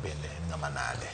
bende en ng'ama nade.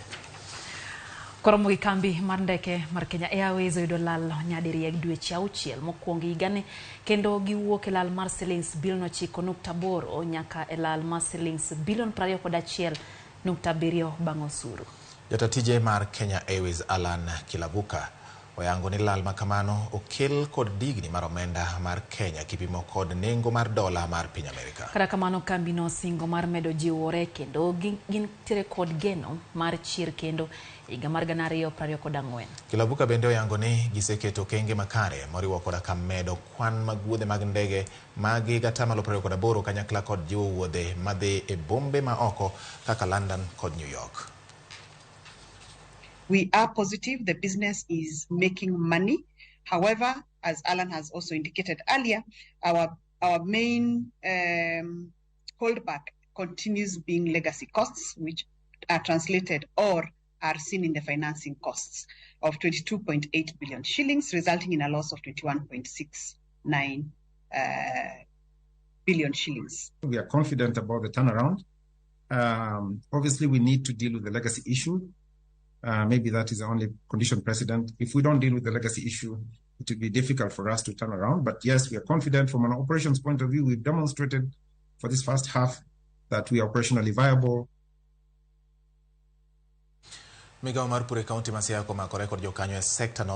Koromo gi kambi mar ndeke mar Kenya Airways oyudo lal nyadiriyo e dweche 6 mokwongo higani kendo giwuok e lal mar silings bilion 9.8 nyaka e lal mar silings bilion 21.7 bang' osuru. Jata tije mar Kenya Airways Alan Kilavuka oyango ni lal makamano okel kod digni mar omenda mar Kenya kipimo kod nengo mar dola mar piny Amerika. Kata kamano kambino osingo mar medo jiwore kendo gintiere kod geno mar chir kendo higa mar 2024. Kilavuka bende oyango ni giseketo okenge makare moriwo koda ka medo kwan mag wuodhe mag ndege magi 28% kanyakla kod jiwo wuodhe madhi e bombe ma oko kaka London kod New York. We are positive the business is making money. However, as Alan has also indicated earlier, our main holdback continues being legacy costs, which are translated or are seen in the financing costs of 22.8 billion shillings, resulting in a loss of 21.69 billion shillings. We are confident about the turnaround. Obviously, we need to deal with the legacy issue. Maybe that is the only condition precedent. If we don't deal with the legacy issue, it will be difficult for us to turn around. But yes, we are confident from an operations point of view. We've demonstrated for this first half that we are operationally viable. Migawo mar pur e kaunti ma Siaya komakore kod jokanyo e sekta no.